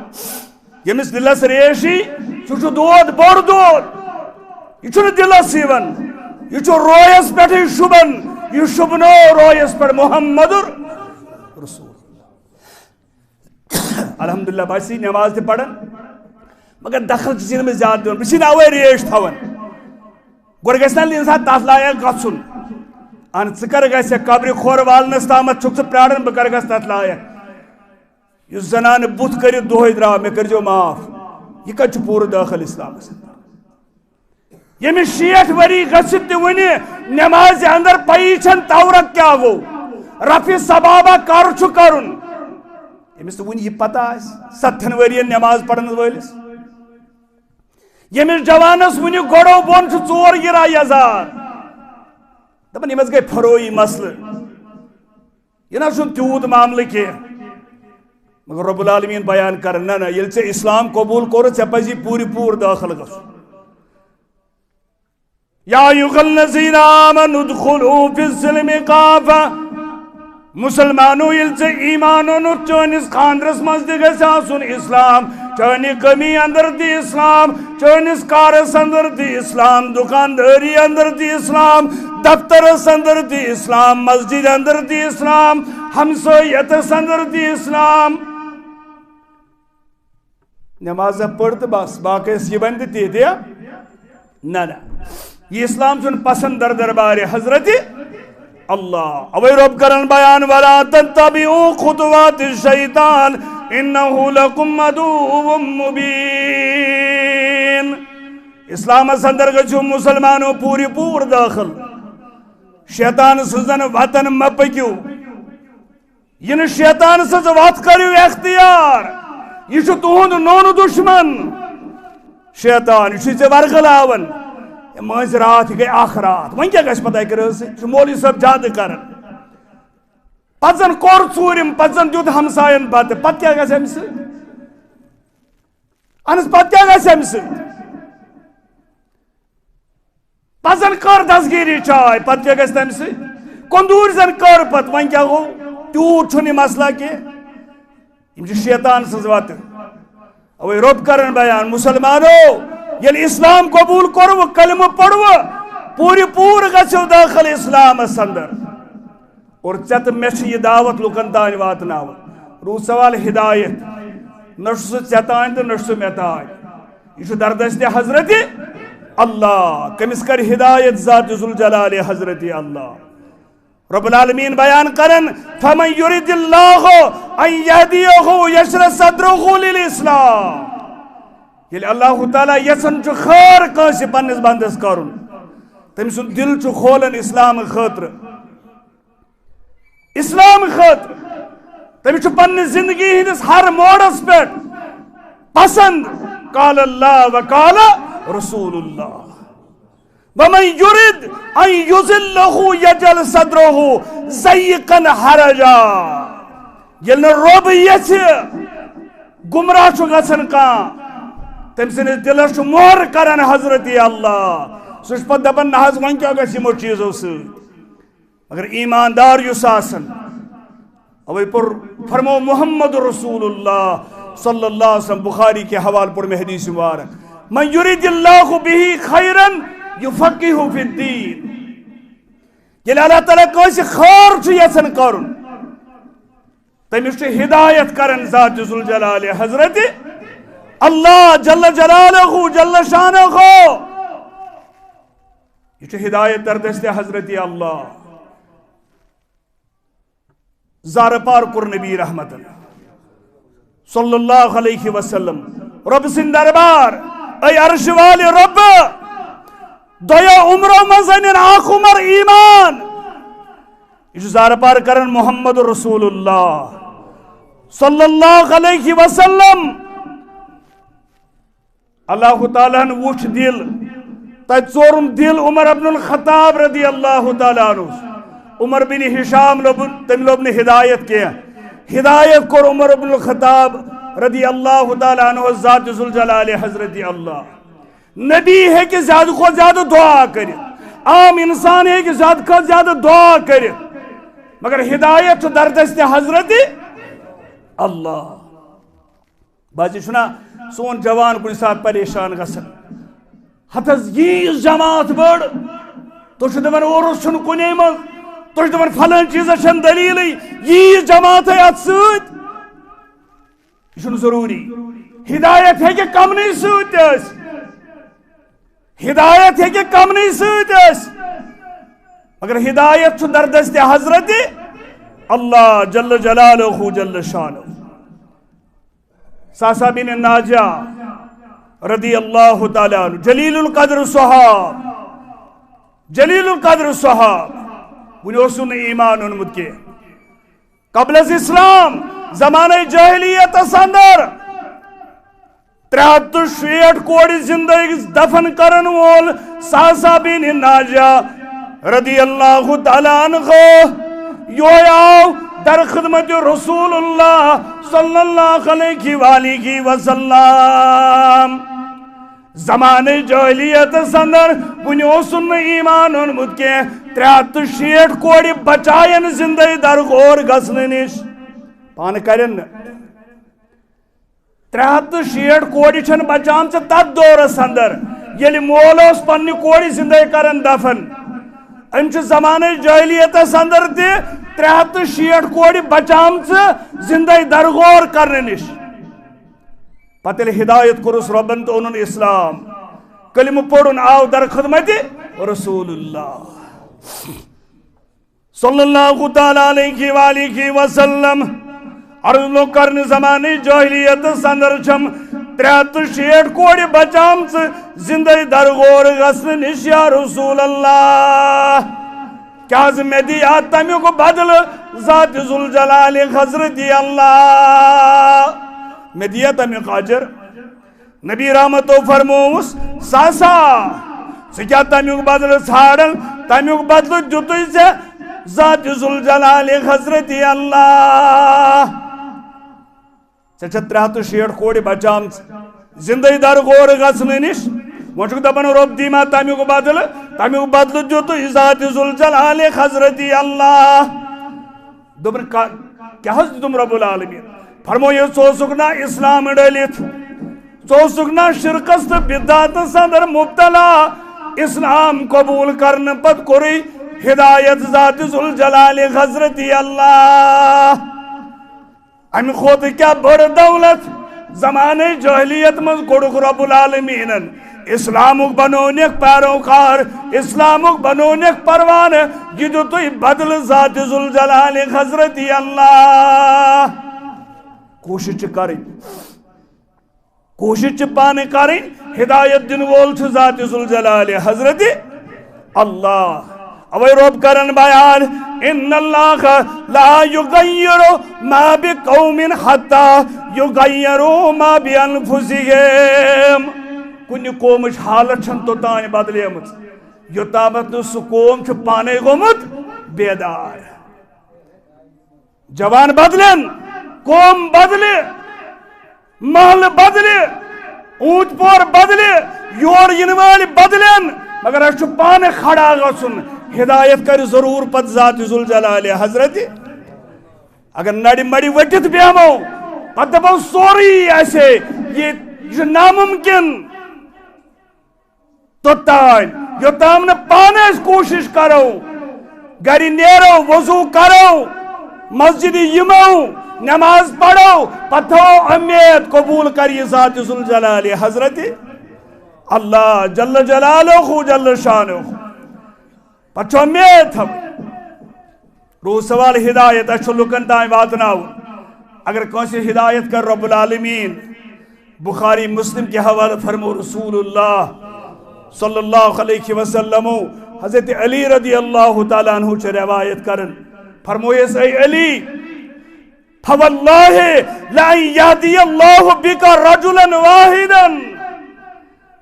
ییٚمِس دِلس ریش یی، سُہ چھُ دود، بوٚڑ دود۔ یہِ چھُنہٕ دِلس یِوان، یہِ چھُ رویس پٮ۪ٹھٕے شوٗبان۔ یہِ شوٗبنو رویس پٮ۪ٹھ محمد رسول۔ الحمدللہ، بہٕ چھُس نٮ۪ماز تہِ پران، مگر دخل چھُس نہٕ بہٕ زیادٕ دِوان، بہٕ چھُس نہٕ اَوَے ریش تھاوان۔ گۄڈٕ گژھِ نہ اِنسان تَتھ لایق گژھُن۔ اَہَن، ژٕ کر گژھکھ قبرِ کھۄر والنَس تامَتھ چھُکھ ژٕ پرٛاران، بہٕ کر گژھٕ تَتھ لایق؟ یُس زنانہٕ بُتھ کٔرِتھ دۄہَے درٛاو، مےٚ کٔرۍزیو معاف، یہِ کَتہِ چھُ پوٗرٕ دٲخل اِسلامَس اندر؟ ییٚمِس شیٹھ ؤری گٔژھِتھ تہِ وُنہِ نٮ۪مازِ اندر پَیی چھَنہٕ تورک کیٛاہ گوٚو، رفع سبابہ کر چھُ کرُن، ییٚمِس نہٕ وُنہِ یہِ پتہ آسہِ، ستتھن ؤرین نٮ۪ماز پرنس وٲلِس۔ ییٚمِس جوانس وُنہِ گۄڈو بۄن چھُ ژور یِرا یزار۔ دپان، یِم حظ گٔے فروعی مسلہٕ۔ یہِ نہ چھُنہٕ تیوٗت معاملہٕ کینٛہہ۔ مگر رب العالمین بیان کران، نہ، نہ، ییٚلہِ ژےٚ اسلام قبوٗل کوٚرُتھ، ژےٚ پزی پوٗرٕ پوٗرٕ دٲخل گژھُن۔ یا ایھا الذین آمنوا ادخلوا فی السلم کافہ۔ مسلمانو، ییٚلہِ ژےٚ ایمان اوٚنُتھ، چٲنِس خاندرس منٛز تہِ گژھِ آسُن اسلام، چٲنہِ کٲمی اندر تہِ اسلام، چٲنِس کارس اندر تہِ اسلام، دکاندٲری اندر تہِ اسلام، دفترس اندر تہِ اسلام، مسجد اندر تہِ اسلام، ہمسایتس اندر تہِ اسلام۔ نماز پٔر تہٕ بس، باقی ٲسۍ یہِ بنہِ تہٕ تی، تی۔ نہ، نہ۔ یہِ اسلام چھُنہٕ پسند در دربارِ حضرت اللہ۔ اوے رب کرن بیان، "ولا تتبعوا خطوات الشیطان انہ لکم عدو مبین۔" اسلامس اندر گژھِو مسلمانو پوٗرٕ پوٗرٕ دٲخل۔ شیطان سٕنزن وتن مہ پٔکِو۔ یہِ نہٕ شیطان سٕنٛز وَتھ کٔرِو اختیار۔ یہِ چھُ تُہُنٛد نوٚن دُشمن۔ شیطان، یہِ چھُے ژےٚ ورغلاوان۔ ہے مٲنٛزِ راتھ، یہِ گٔے اکھ راتھ۔ وۄنۍ کیٛاہ گژھِ پتہٕ اَکہِ رٲژ سۭتۍ؟ یہِ چھُ مولوی صٲب زیادٕ کران۔ پتہٕ زن کوٚر ژوٗرِم، پتہٕ زن دیُت ہمساین بتہٕ۔ پتہٕ کیٛاہ گژھِ اَمہِ سۭتۍ؟ اہن حظ، پتہٕ کیٛاہ گژھِ اَمہِ سۭتۍ؟ پتہٕ زن کٔر دستگیری چاے، پتہٕ کیٛاہ گژھِ تمہِ سۭتۍ؟ کندوٗرۍ زن کٔر پتہٕ، وۄنۍ کیٛاہ گوٚو؟ تیوٗت چھُنہٕ یہِ مسلہٕ کینٛہہ۔ یِم چھِ شیطان سٕنٛز وتہٕ۔ اوے رۄب کرن بیان، مسلمانو، ییٚلہِ اسلام قبوٗل کوٚروٕ، کلمہٕ پوٚروٕ، پوٗرٕ پوٗرٕ گژھِو دٲخل اسلامس اندر۔ اور ژےٚ تہٕ مےٚ چھِ یہِ دعوت لُکن تام واتناوٕنۍ۔ روٗد سوال ہدایت۔ نہ چھُ سُہ ژےٚ تام تہٕ نہ چھُ سُہ مےٚ تام۔ یہِ چھُ دردست حضرت اللہ۔ کٔمِس کرِ ہدایت؟ ذات ذوالجلال حضرت اللہ۔ رب العالمین بیان کرن، "فمن یرید اللہ ان یہدیہ یشرح صدرہ للاسلام۔" ییٚلہِ اللہ تعالیٰ یژھان چھُ خٲر کٲنٛسہِ پننِس بندس کرُن، تٔمۍ سُنٛد دل چھُ کھولان اسلام خٲطرٕ۔ اسلام خٲطرٕ۔ تٔمِس چھُ پننہِ زندگی ہٕنٛدِس ہر موڑس پٮ۪ٹھ پسند قال اللہ و قال رسول اللہ۔ ومن یرد ان یضلہ یجعل صدرہ ضیقا حرجا۔ ییٚلہِ نہٕ رۄب یژھِ، گمراہ چھُ گژھان کانٛہہ، تٔمۍ سٕنٛدِس دلس چھُ مۄہر کران حضرت اللہ۔ سُہ چھُ پتہٕ دپان، نہ حظ، وۄنۍ کیٛاہ گژھِ یِمو چیٖزو سۭتۍ؟ مگر ایماندار یُس آسن، اوے پوٚر فرمو محمد رسول اللہ صلی اللہ علیہ وسلم، بخاری کے حوالہٕ پوٚر مےٚ حدیث مبارک، "من یرید اللہ بہ خیرا یفقہہ فی الدین۔" ییٚلہِ اللہ تعالیٰ کٲنٛسہِ خٲر چھُ یژھان کرُن، تٔمِس چھُ ہدایت کران ذات ذوالجلال حضرت اللہ جل جلالہ جل شانہ۔ یہِ چھُ ہدایت دردست حضرت اللہ۔ زارٕ پار کوٚر نبی رحمتن صلی اللہ علیہ وسلم۔ رۄب سٕنٛدۍ دربار، اے عرش والہِ رۄب، دۄیو عمرو منٛز أنِن اکھ عمر ایمان۔ یہِ چھُ زارٕ پار کران محمد رسول اللہ صلی اللہ علیہ وسلم۔ اللہ تعالیٰ ہن وُچھ دل، تتہِ ژورُن دل عمر ابن الخطاب رضی اللہ تعالیٰ عنہ۔ عمر بن ہشام لوٚب، تٔمۍ لوٚب نہٕ ہدایت کینٛہہ۔ ہدایت کوٚر عمر ابن الخطاب رضی اللہ تعالیٰ عنہ ذات ذوالجلال حضرت اللہ۔ نبی ہیٚکہِ زیادٕ کھۄتہٕ زیادٕ دعا کٔرِتھ، عام انسان ہیٚکہِ زیادٕ کھۄتہٕ زیادٕ دعا کٔرِتھ، مگر ہدایت چھُ دردست حضرت اللہ۔ بازِ چھُنا سون جوان کُنہِ ساتہٕ پریشان گژھان۔ ہتس ییٖژ جماعت بٔڑ، تُہۍ چھِو دَپان اورُس چھُنہٕ کُنے منٛز، تُہۍ چھِو دَپان فلٲنۍ چیٖزس چھَنہٕ دٔلیٖلٕے، ییٖژ جماعت ہے اَتھ سۭتۍ۔ یہِ چھُنہٕ ضروٗری۔ ہدایت ہیٚکہِ کمنٕے سۭتۍ تہِ ٲسِتھ۔ ہدایت ہیٚکہِ کمنٕے سۭتۍ ٲسِتھ۔ مگر ہدایت چھُ دردست حضرت اللہ جل جلالہ جل شانہ۔ ساسا بن ناجیہ رضی اللہ تعالیٰ عنہ، جلیل القدر صحاب، جلیل القدر صحاب، وُنہِ اوس نہٕ ایمان اوٚنمُت کینٛہہ۔ قبل از اسلام، زمانہ جاہلیتس اندر، ترٛےٚ ہتھ تہٕ شیٹھ کورِ زندٕ دفن کرن وول ساسا بن ناجیہ رضی اللہ تعالیٰ عنہ، یہوے آو در خدمت رسول اللہ صلی اللہ علیہ وآلہ وسلم۔ زمانہ جاہلیتس اندر وُنہِ اوسُن نہٕ ایمان اوٚنمُت کینٛہہ، ترٛےٚ ہتھ تہٕ شیٹھ کورِ بچاین زندے درغور گژھنہٕ نِش۔ پانہٕ کرن نہٕ۔ ترٛےٚ ہتھ تہٕ شیٹھ کورِ چھن بچامژٕ تتھ دورس اندر، ییٚلہِ مول اوس پننہِ کورِ زندے کران دفن۔ أمۍ چھُ زمانہٕ جٲہلیتس اندر تہِ ترٛےٚ ہتھ تہٕ شیٹھ کورِ بچامژٕ زندے درغور کرنہٕ نِش۔ پتہٕ ییٚلہِ ہدایت کوٚرُس رۄبن تہٕ اوٚنُن اسلام، کلمہٕ پوٚرُن، آو در خدمت رسول اللہ صلی اللہ تعالیٰ علیہ وآلہ وسلم۔ عرض لوٚگ کرنہٕ، زمانہٕ جٲہلیتس اندر چھم ترٛےٚ ہتھ تہٕ شیٹھ کورِ بچامژٕ زندے درغور گژھنہٕ نِش، یا رسول اللہ۔ کیٛازِ مےٚ دِیا تمیُک بدلہٕ ذات ذوالجلال حضرت اللہ؟ مےٚ دِیا تمیُک اجر؟ نبی رحمتو فرمووُس، ساسا، ژٕ کیٛاہ تمیُک بدلہٕ ژھانڈان؟ تمیُک بدلہٕ دیُتُے ژےٚ ذات ذوالجلال حضرت اللہ۔ ژےٚ چھےٚ ترٛےٚ ہتھ تہٕ شیٹھ کورِ بچامژٕ زندے درغور گژھنہٕ نِش۔ وۄنۍ چھُکھ دپان، رۄب دی ما تمیُک بدلہٕ؟ تمیُک بدلہٕ دیُتُے ذات ذوالجلال حضرت اللہ۔ دوٚپُن، کا-، کیٛاہ حظ دیُتُم رب العالمین؟ فرموو، ییٚلہِ ژٕ اوسُکھ نا اسلام ڈٔلِتھ، ژٕ اوسُکھ نا شرکس تہٕ بدعتس اندر مبتلا، اسلام قبول کرنہٕ پتہٕ کوٚرُے ہدایت ذات ذوالجلال حضرت اللہ۔ امہِ کھۄتہٕ کیٛاہ بٔڑ دولت زمانہٕ جٲہلیت منٛز کوٚڑُکھ رب العالمیٖنن؟ اسلامُک بنونیکھ پیروکار، اسلامُک بنونیکھ پروانہٕ، یہِ دیُتُے بدلہٕ ذات ذوالجلال حضرت اللہ۔ کوٗشِش چھِ کرٕنۍ، کوٗشِش چھِ پانہٕ کرٕنۍ، ہدایت دِنہٕ وول چھُ ذات ذوالجلال حضرت اللہ۔ اوے رب کرن بیان، ان اللہ لا یغیر ما بقوم حتی یغیروا ما بانفسہم۔ کُنہِ قومٕچ حالت چھنہٕ توٚتام بدلیمٕژ، یوٚتامتھ نہٕ سُہ قوم چھُ پانے گوٚمُت بیدار۔ جوان بدلن، قوم بدلہِ، محلہٕ بدلہِ، اوٗنت پور بدلہِ، یور یِنہٕ وٲلۍ بدلن، مگر اسہِ چھُ پانہٕ کھڑا گژھُن۔ ہدایت کرِ ضروٗر پتہٕ ذات ذوالجلال حضرت۔ اگر نرِ مڑِ ؤٹِتھ بیہمو، پتہٕ دپو سورُے آسہِ، یہِ، یہِ چھُ ناممکن۔ توٚتام، یوٚتام نہٕ پانہٕ أسۍ کوٗشِش کرو، گرِ نیرو، وضو کرو، مسجد یِمو، نماز پرو، پتہٕ تھاوو اُمید قبول کر یہِ ذات ذوالجلال حضرت اللہ جل جلالہ جل شانہ۔ پتہٕ چھِ اُمید تھاوٕنۍ۔ روٗد سوال ہدایت، اَسہِ چھُ لُکن تام واتناوُن۔ اگر کٲنٛسہِ ہدایت کر رب العالمین، بخاری مسلم کہِ حوالہٕ فرمو رسول اللہ صلی اللہ علیہ وسلم، حضرت علی رضی اللہ تعالیٰ عنہ چھِ روایت کران، فرمویس، اے علی، فواللہ لئن یہدی اللہ بک رجلا واحدا۔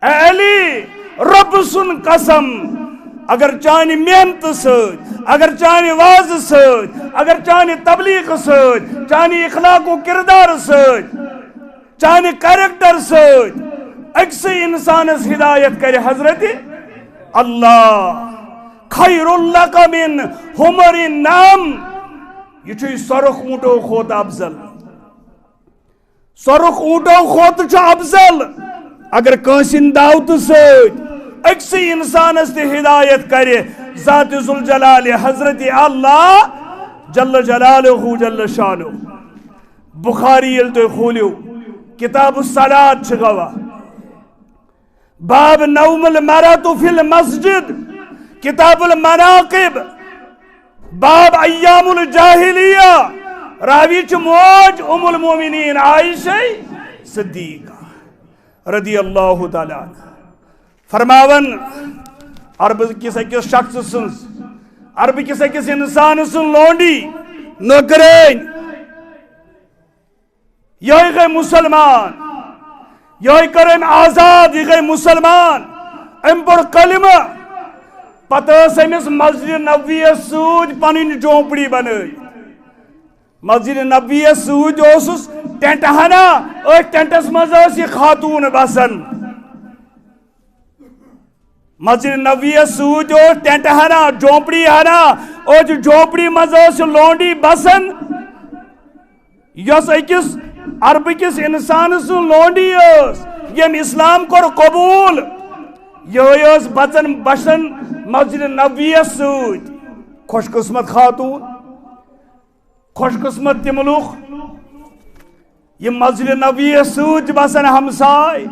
اے علی، رب سُنٛد قسم، اگر چانہِ محنتہٕ سۭتۍ، اگر چانہِ وعظٕ سۭتۍ، اگر چانہِ تبلیغہٕ سۭتۍ، چانہِ اخلاق و کردار سۭتۍ، چانہِ کریکٹر سۭتۍ أکسٕے انسانس ہدایت کرِ حضرت اللہ، خیر لک من حمر النعم، یہِ چھُے سۄرُخ اوٗنٹو کھۄتہٕ افضل۔ سۄرُخ اوٗنٹو کھۄتہٕ چھُ افضل۔ اگر کٲنٛسہِ ہٕنٛدِ دعوتہٕ سۭتۍ أکسٕے انسانس تہِ ہدایت کرِ ذات ذوالجلال حضرت اللہ جل جلالہ جل شانہ۔ بخاری ییٚلہِ تُہۍ کھوٗلِو، کتاب الصلاۃ چھِ گواہ۔ باب نوم المرأة فی المسجد، کتاب المناقب، باب ایام الجاہلیہ، راوی چھِ موج ام المومنین عائشہ صدیقہ رضی اللہ تعالیٰ عنہا۔ فرماون، عرب کِس أکِس شخص سٕنٛز، عرب کِس أکِس انسان سٕنٛز لونڈی، نوکرٲنۍ، یہے گٔے مسلمان، یہے کٔر أمۍ آزاد، یہِ گٔے مسلمان۔ أمۍ پوٚر کلمہٕ، پتہٕ ٲس أمِس مسجد نبویس سۭتۍ پنٕنۍ جھونپڑی بنٲوِتھ۔ مسجد نبویس سۭتۍ اوسُس ٹینٹ ہنا، أتھۍ ٹینٹس منٛز ٲس یہِ خاتون بسان۔ مسجد نبویس سۭتۍ اوس ٹینٹ ہنا، جھونپڑی ہنا، أتھۍ جھونپڑی منٛز ٲس یہِ لونڈی بسان، یۄس أکِس عربہٕ کِس اِنسان سٕنٛز لونڈی ٲس، ییٚمۍ اسلام کوٚر قبوٗل۔ یِہوٚے ٲس بژن بچن مسجد نبویس سۭتۍ۔ خوش قسمت خاتون، خوش قسمت تِم لُکھ، یِم مسجد نبویس سۭتۍ چھِ بسان ہمساے،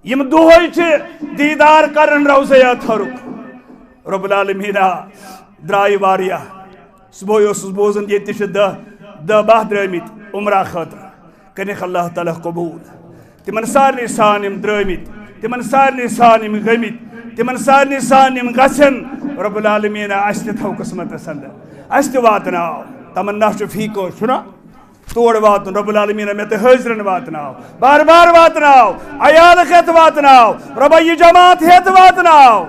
یِم دۄہے چھِ دیٖدار کران روضہ اطہرُک۔ رب العالمیٖنا درٛایہِ واریاہ۔ صبحٲے اوسُس بوزان، ییٚتہِ تہِ چھِ دَہ، دَہ باہ درٛٲمٕتۍ عمرہ خٲطرٕ، کٔرِکھ اللہ تعالیٰ قبوٗل۔ تِمن سارنٕے سان یِم درٛٲمٕتۍ، تِمن سارنٕے سان یِم گٔمٕتۍ، تِمن سارنٕے سان یِم گژھن، رب العالمیٖن اَسہِ تہِ تھاو قٕسمتس اندر، اَسہِ تہِ واتناو۔ تمنا چھُ فی کٲنٛسہِ، چھُنہ؟ تور واتُن، رب العالمیٖن مےٚ تہٕ حٲضرن واتناو، بار بار واتناو، عیالہٕ ہٮ۪تھ واتناو، رۄبا یہِ جماعت ہٮ۪تھ واتناو۔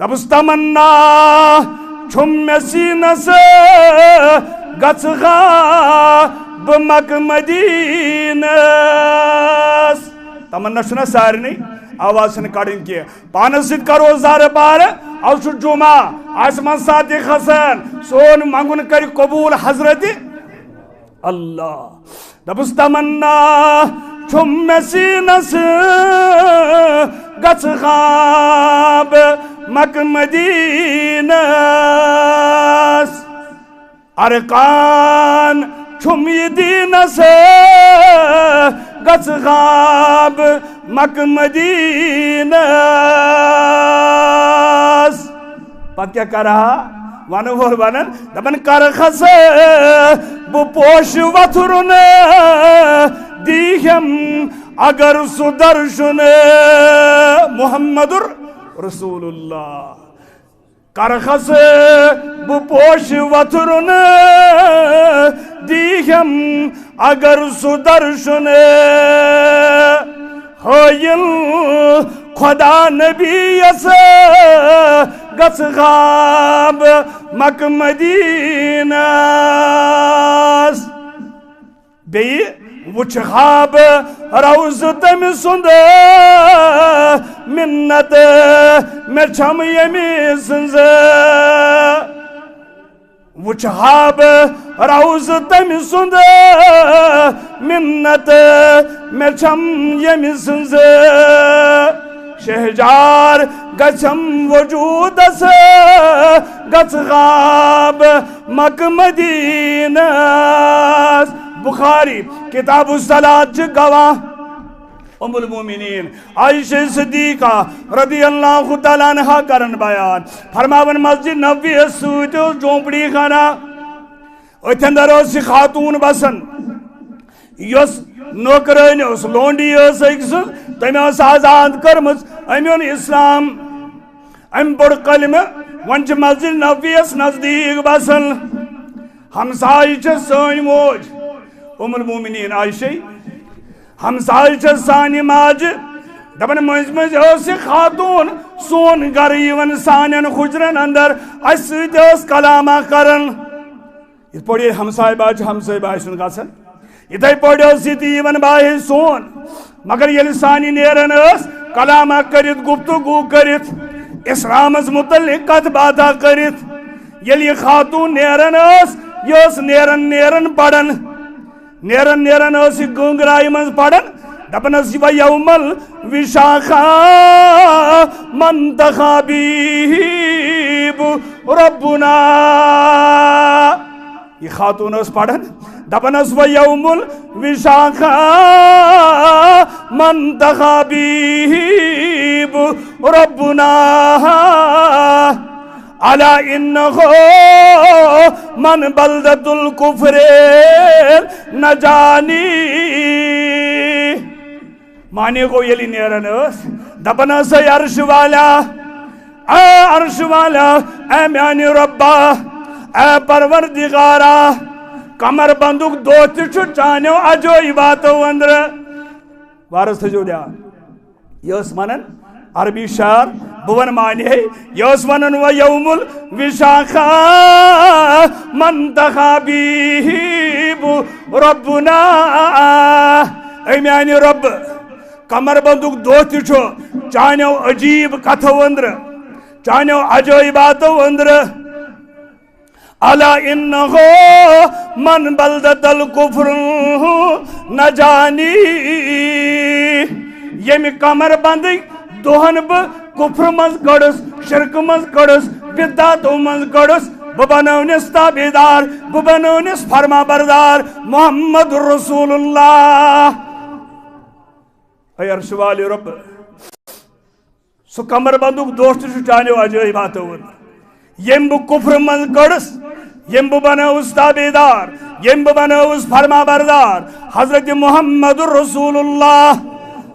دپُس تمنا چھُم مےٚ سیٖنس، گژھٕ ہا بہٕ مکہٕ مدیٖنس۔ تمنا چھُنہ سارنٕے، آواز چھَنہٕ کڑٕنۍ کینٛہہ۔ پانس سۭتۍ کرو زارٕ پارٕ، از چھُ جمعہ، آسہِ منٛز ساتہِ کھسان، سون منٛگُن کرِ قبوٗل حضرت اللہ۔ دپُس تمنا چھُم مےٚ سیٖنس، گژھٕ ہا بہٕ مکہٕ مدیٖنس۔ ارکان چھُم یہِ دیٖنس، گژھٕ ہا بہٕ مکہٕ مدیٖنس۔ پتہٕ کیٛاہ کرٕ ہا؟ ونہٕ وول ونان، دپان، کرٕ کھسہٕ بہٕ پوشہٕ وتھرُن، دیٖہم اگر سُہ درشُن۔ محمد رسول اللہ۔ کرٕ کھسہٕ بہٕ پوشہٕ وتھرُن، دیٖہم اگر سُہ درشُن۔ ہٲیِن خدا نبی یس، گژھٕ ہا بہٕ مکہٕ مدیٖنس۔ بیٚیہِ وٕچھٕ ہا بہٕ روضہٕ تٔمۍ سُنٛد، مِنت مےٚ چھَم ییٚمہِ سٕنٛز۔ وٕچھٕ ہا بہٕ روضہٕ تٔمۍ سُنٛد، مِنت مےٚ چھَم ییٚمہِ سٕنٛز۔ شہجار گژھم وجودس، گژھٕ ہا بہٕ مکہٕ مدیٖنس۔ بخاری کتاب الصلاة چھِ گواہ، ام المومنین عائشہ صدیقہ رضی اللہ تعالیٰ عنہا کرن بیان، فرماون، مسجد نبوی یس سۭتۍ اوس جھونپڑی خانہ، أتھۍ اندر ٲس یہِ خاتون بسان، یۄس نوکرٲنۍ ٲس، لونڈی ٲس أکۍ سٕنٛز، تٔمۍ ٲس آزاد کٔرمٕژ، أمۍ اوٚن اسلام، أمۍ پوٚر کلمہٕ، وۄنۍ چھِ مسجد نبویس نزدیٖک بسان۔ ہمسایہِ چھِ سٲنۍ موج، ام المومنین عائشہ، ہمسایہِ چھِ سانہِ ماجہِ، دپان، مٔنٛزۍ مٔنٛزۍ ٲس یہِ خاتون سون گرٕ یِوان سانٮ۪ن حُجرن اندر، اسہِ سۭتۍ ٲس کلامہ کران۔ یِتھ پٲٹھۍ ییٚلہِ ہمساے باے چھُ ہمساے باے سُنٛد گژھان، یِتھے پٲٹھۍ ٲس یہِ تہِ یِوان باے سون۔ مگر ییٚلہِ سانہِ نیران ٲس کلامہ کٔرِتھ، گفتگو کٔرِتھ، اسلامس متعلق کتھ باتھا کٔرِتھ، ییٚلہِ یہِ خاتون نیران ٲس، یہِ ٲس نیران نیران پران، نیران نیران ٲس یہِ گنگرایہِ منٛز پران، دپان ٲس، "و یوم الوشاخا من تخابیب ربنا۔" یہِ خاتون ٲس پران، دپان ٲس، "و یوم الوشاخا من تخابیب ربنا، الا انہ من بلدۃ الکفر نجانی۔" معنی گوٚو، ییٚلہِ نیران ٲس، دپان ٲس، "اے عرش والا، اے عرش والا، اے میانہِ رۄبا، اے پروردگارا، کمر بندُک دۄہ تہِ چھُ چانیو عجٲیباتو أنٛدرٕ۔" وارس تھٲیزیو دیان۔ یہِ ٲس ونان عربی شعر، بہٕ ونہٕ معنی ہے، یہِ ٲس ونان، "و یوم الوشاخا من تخابیب ربنا۔" اے میانہِ رۄبہٕ، کمر بندُک دۄہ تہِ چھُ چانیو عجیب کتھو أنٛدرٕ، چانیو عجٲیباتو أنٛدرٕ۔ الا انہ من بلدت الکفر نجانی۔ ییٚمہِ کمر بندٕکۍ دۄہن بہٕ کفر منٛز کٔڑٕس، شرک منٛز کٔڑٕس، بدعتو منٛز کٔڑٕس، بہٕ بنٲونس تابعدار، بہٕ بنٲونس فرما بردار محمد رسول اللہ۔ اے عرش والے رب، سُہ کمر بندُک دۄہ تہِ چھُ چانیو عجٲیباتو ووٚن۔ ییٚمۍ بہٕ کفرٕ منٛز کٔڑٕس، ییٚمۍ بہٕ بنٲوٕس تابعدار، ییٚمۍ بہٕ بنٲوٕس فرما بردار، حضرت محمد رسول اللہ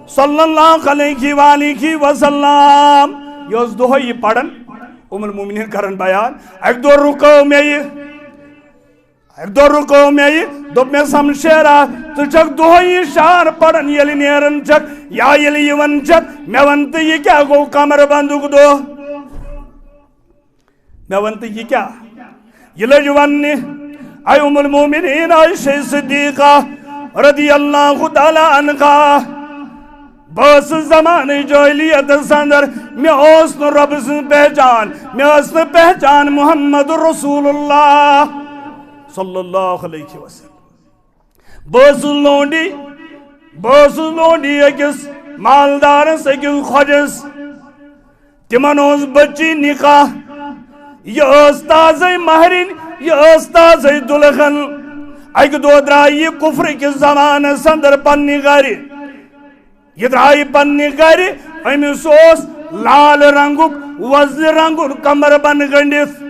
صلی اللہ علیہ وآلہ وسلم۔ یہِ اوس دۄہے یہِ پران، ام المومنین کران بیان، اکہِ دۄہ رُکٲو مےٚ یہِ، اکہِ دۄہ رُکٲو مےٚ یہِ، دوٚپ مےٚ، "شمشیرا، ژٕ چھکھ دۄہے یہِ شعر پران، ییٚلہِ نیران چھکھ یا ییٚلہِ یِوان چھکھ، مےٚ وَن تہٕ یہِ کیٛاہ گوٚو کمر بندُک دۄہ؟ مےٚ وَن تہٕ یہِ کیٛاہ؟" یہِ لٔج وننہِ، اے ام المومنین عائشہ صدیقہ رضی اللہ تعالی عنہا، بہٕ ٲسٕس زمانہٕ جٲہلیتس اندر، مےٚ اوس نہٕ رۄبہٕ سٕنٛز پہچان، مےٚ ٲس نہٕ پہچان محمد رسول اللہ صلی اللہ علیہ وسلم۔ بہٕ ٲسٕس لونڈی، بہٕ ٲسٕس لونڈی أکِس مالدارس، أکِس خۄجس۔ تِمن اوس بچی نکاح، یہِ ٲس تازے مہرِنۍ، یہِ ٲس تازے دُلہن۔ اکہِ دۄہ درٛاے یہِ کفرٕ کِس زمانس اندر پننہِ گرِ۔ یہِ درٛاے پننہِ گرِ، أمِس اوس لال رنگُک وۄزلہِ رنگُن کمر بند گٔنڈِتھ۔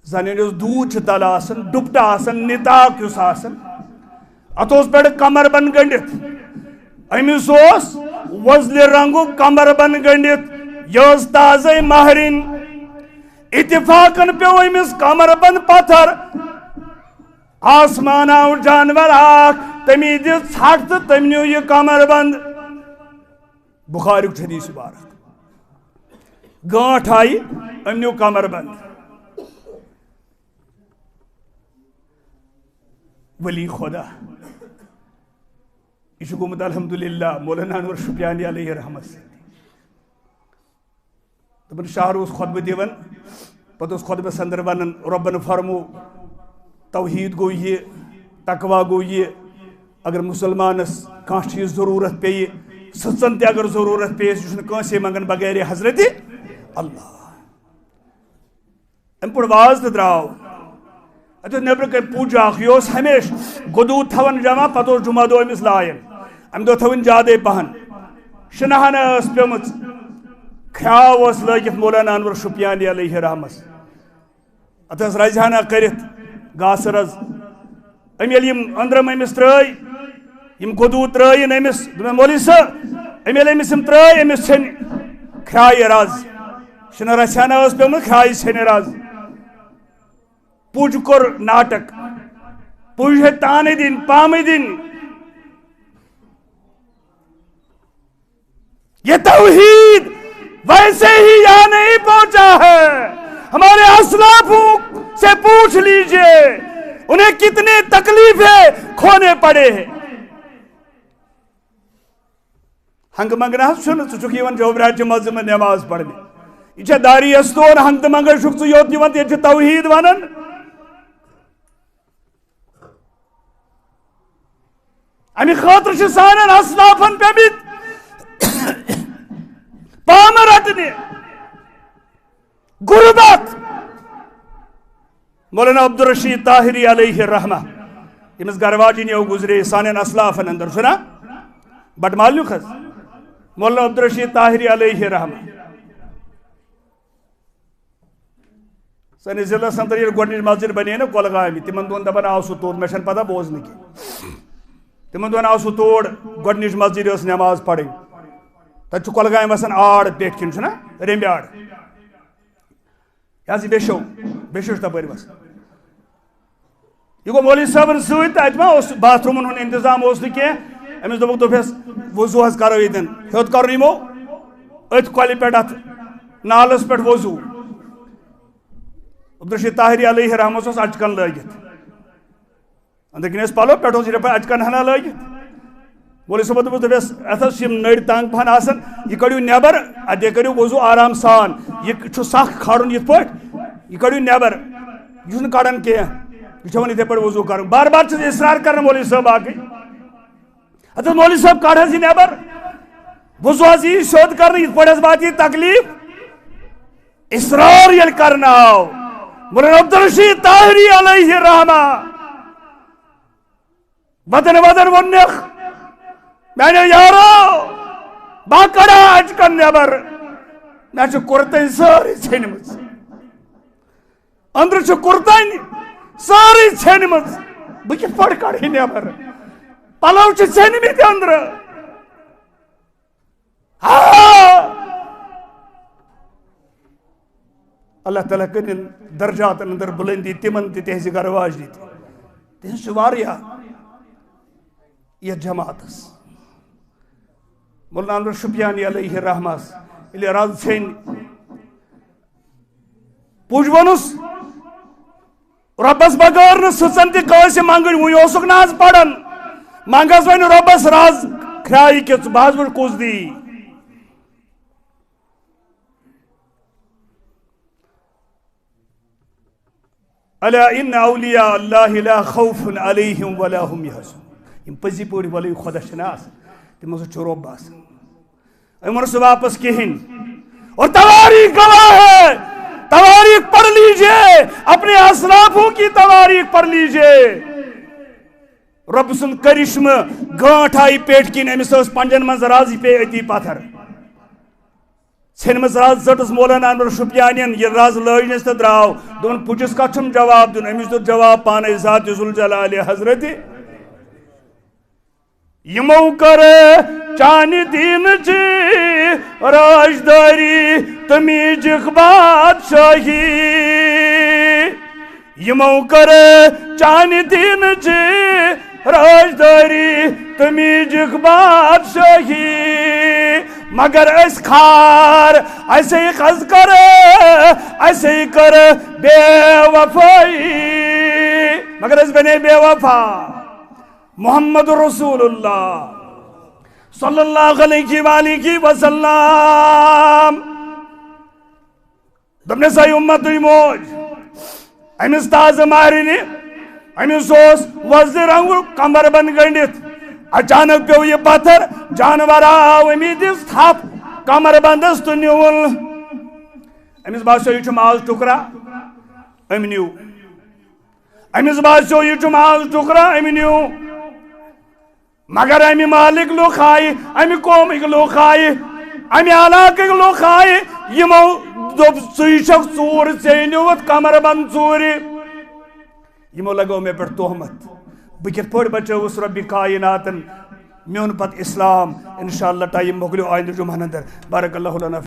زنہِ یُس دوٗر چھِ تلہٕ آسان، ڈُپٹہٕ آسان، نطاق یُس آسان، اتھ اوس پٮ۪ٹھٕ کمر بند گٔنڈِتھ۔ أمِس اوس وۄزلہِ رنگُک کمر بند گٔنڈِتھ، یہِ ٲس تازے مہرِنۍ۔ اتفاقن پیوٚو أمِس کمر بند پتھر۔ آسمان آو جانور اکھ، تٔمی دِژ ژھٹھ تہٕ تٔمۍ نیوٗ یہِ کمر بند۔ بخاریُک چھُ حدیث مبارک۔ گانٹھ آیہِ، أمۍ نیوٗ کمر بند۔ ولی خدا۔ یہِ چھُ گوٚمُت الحمدللہ مولانا انور شُپیانی علیہ رحمت سۭتۍ۔ دَپان شہر اوس خطبہٕ دِوان، پتہٕ اوس خطبس اندر ونان، رۄبن فرمو، توحید گوٚو یہِ، تقوی گوٚو یہِ۔ اگر مسلمانس کانٛہہ چیٖز ضروٗرت پیٚیہِ، سٕژن تہِ اگر ضروٗرت پیٚیہِ، یہِ چھُنہٕ کٲنٛسے منٛگان بغیر حضرت اللہ۔ امہِ پٲٹھۍ واز تہٕ درٛاو۔ اتہِ اوس نیٚبرٕ کنہِ پُج اکھ، یہِ اوس ہمیشہِ گۄدوٗد تھاوان جمع، پتہٕ اوس جمعہ دۄہ أمِس لایان۔ امہِ دۄہ تھٲوٕن زیادَے پہن۔ شِنہٕ ہنا ٲس پیٚمٕژ، کھرٛاو اوس لٲگِتھ مولانا انور شُپیانی علیہ رحمس۔ اتھ ٲس رزِ ہنا کٔرِتھ گاسہٕ رز۔ أمۍ ییٚلہِ یِم أنٛدرم أمِس ترٛٲے، یِم گۄدوٗد ترٛٲیِن أمِس، دوٚپُن، "مولوی صٲب، أمۍ ییٚلہِ أمِس یِم ترٛٲے، أمِس ژھیٚنہِ کھرٛایہِ رز۔" شِنہٕ رژھِ ہنا ٲس پیٚمٕژ، کھرٛایہِ ژھیٚنہِ رز۔ پُج کوٚر ناٹک۔ پُج ہیٚتۍ تانہٕ دِنۍ، پامہٕ دِنۍ۔ یہ توحید ویسے ہی یہاں نہیں پہنچا ہے۔ ہمارے اسلافوں سے پوچھ لیجئے، انہیں کتنے تکلیفیں کھونے پڑے ہیں۔ ہنگہٕ منگہٕ نہ حظ چھُنہٕ، ژٕ چھُکھ یِوان جوبراہچہِ مسجدِ منٛز نماز پرنہِ۔ یہِ چھا داری استون، ہنگہٕ تہٕ منگہٕ چھُکھ ژٕ یوت یِوان، ییٚتہِ چھِ توحید ونان۔ امہِ خٲطرٕ چھِ سانٮ۪ن اسلافن پیٚمٕتۍ پامہٕ رٹنہِ، غربت۔ مولانا عبدالرشید طاہری علیہ رحمہ، ییٚمِس گرٕ واجِنۍ یو گُزرے سانٮ۪ن اسلافن اندر، چھُنہ بٹہٕ مالنیُک حظ؟ مولانا عبدالرشید طاہری علیہ رحمہ۔ سٲنِس ضلعس اندر ییٚلہِ گۄڈٕنِچ مسجد بنے نا کۄلگامہِ، تِمن دۄہن دپان آو سُہ توٚت، مےٚ چھنہٕ پتہ بوزنہٕ کینٛہہ۔ تِمن دۄہن آو سُہ تور، گۄڈٕنِچ مسجد ٲس نماز پرٕنۍ۔ تتہِ چھُ کۄلگامہِ وسان آڑ پیٹھۍ کِنۍ، چھُنہ رمبۍ آڑ۔ یہِ حظ یہِ ویشو، ویشو چھُ تپٲرۍ وسان۔ یہِ گوٚو مولوی صٲبن سۭتۍ تہٕ اتہِ ما اوس باتھ روٗمن ہُنٛد انتظام اوس نہٕ کینٛہہ۔ أمِس دوٚپُکھ، دوٚپہَس، "وضوٗ حظ کرو ییٚتٮ۪ن، ہیوٚت کرُن یِمو أتھۍ کۄلہِ پٮ۪ٹھ، اتھ نالس پٮ۪ٹھ وضوٗ۔" عبدالرشید طاہری علیہ رحمس اوس اچکن لٲگِتھ۔ أنٛدرۍ کِنۍ ٲسۍ پلو، پٮ۪ٹھٕ اوس یہِ دپان اچکن ہنا لٲگِتھ۔ مولوی صٲبن دوٚپُس، دوٚپہَس، "اتھ حظ چھِ یِم نٔرۍ تنگ پہن آسان، یہِ کٔڑِو نٮ۪بر، اتے کٔرِو وضوٗ آرام سان۔ یہِ چھُ سخ کھارُن یِتھ پٲٹھۍ۔" یہِ کٔڑِو نٮ۪بر، یہِ چھُنہٕ کڑان کینٛہہ، یہِ چھُ وۄنۍ یِتھے پٲٹھۍ وضو کرُن۔ بار بار چھُس اصرار کران مولوی صٲب باقٕے، ہتہٕ حظ مولوی صٲب کڑ حظ یہِ نٮ۪بر، وضو حظ یی سیوٚد کرنہٕ، یِتھ پٲٹھۍ حظ واتہِ یہِ تکلیف۔ اصرار ییٚلہِ کرنہٕ آو، مولانا عبدالرشید طاہری علیہ رحمہ، وَدَن وَدَن ووٚننَکھ، میٛانیو یارو، بہٕ کڑا اچکن نٮ۪بر، مےٚ چھِ کُرتٕنۍ سٲرٕے ژھیٚنمٕژ، أنٛدرٕ چھِ کُرتٕنۍ سٲرٕے ژھیٚنمٕژ، بہٕ کِتھ پٲٹھۍ کڑٕ یہِ نٮ۪بر؟ پلو چھِ ژھیٚنمٕتۍ أنٛدرٕ۔ آ! اللہ تعالیٰ کٔرِن درجاتن اندر بلندی تِمن تہِ، تِہنٛزِ گرٕ واجنہِ تہِ۔ تِہنٛز چھِ واریاہ یتھ جماعتس۔ مولانا انور شُپیانی علیہ رحمس ییٚلہِ رز ژھیٚنۍ، پوٚج ووٚنُس، رۄبس بغٲر نہٕ سٕژن تہِ کٲنٛسہِ منٛگٕنۍ۔ وُنہِ اوسُکھ نہٕ از پران، منٛگس وۄنۍ رۄبس رز کھرٛایہِ کہِ ژٕ، بہٕ حظ وٕچھ کُس دی۔ الا ان اولیاء اللہ لا خوف علیہم ولا هم یحزنون۔ یِم پٔزی پٲٹھۍ ولی خۄدا چھِنہ آسان، تِمن سۭتۍ چھُ رۄب آسان۔ أمۍ ووٚن نہٕ سُہ واپس کِہیٖنۍ۔ اور تواریخ گواہ ہے، تواریخ پڑھ لیجئے، اپنے اسلافوں کی تواریخ پڑھ لیجئے۔ رۄب سُنٛد کرشمہٕ، گٲنٛٹھ آیہِ پیٹھۍ کِنۍ، أمِس ٲس پنجن منٛز رز، یہِ پیٚیہِ أتی پتھر۔ ژھیٚنمٕژ رز ژٔٹٕس مولانا انور شُپیانین، یہِ رز لٲجنس تہٕ درٛاو۔ دوٚپُن، پُجِس کتھ چھُم جواب دیُن؟ أمِس دیُت جواب پانے ذات ذوالجلال حضرت۔ یِمو کٔر چانہِ دیٖنٕچ راجدٲری تہٕ میٖجِکھ بادشٲہی۔ یِمو کٔر چانہِ دیٖنٕچ راجدٲری تہٕ میٖجِکھ بادشٲہی۔ مگر أسۍ کھار، اَسے کھٔز کٔر، اَسے کٔر بے وفٲیی۔ مگر أسۍ بنے بے وفا۔ محمد رسول اللہ صلی اللہ علیہ وآلہ وسلم۔ دوٚپنَس، اے اُمتٕچ موج، أمِس تازٕ مہرِنہِ، أمِس اوس وۄزلہِ رنٛگُک کمر بند گٔنٛڈِتھ۔ اچانک پیوٚو یہِ پتھر، جانور آو أمِس دِژ تھپھ کمر بندس تہٕ نیوٗل۔ أمِس باسیو، یہِ چھُ ماز ٹُکرا، أمۍ نیوٗ۔ أمِس باسیو، یہِ چھُ ماز ٹُکرا، أمۍ نیوٗ۔ مگر امہِ مالک لُکھ آیہِ، امہِ قومٕکۍ لُکھ آیہِ، امہِ علاقٕکۍ لُکھ آیہِ، یِمو دوٚپ، ژٕے چھکھ ژوٗر، ژےٚ نیوٗتھ کمر بند ژوٗرِ۔ یِمو لگٲو مےٚ پٮ۪ٹھ تہمت۔ بہٕ کِتھ پٲٹھۍ بچٲوُس رۄبِ کایناتن؟ مےٚ اوٚن پتہٕ اسلام۔ انشاءاللہ ٹایم مۄکلیو، آیندٕ جمعہن اندر۔ بارک اللہ لنا۔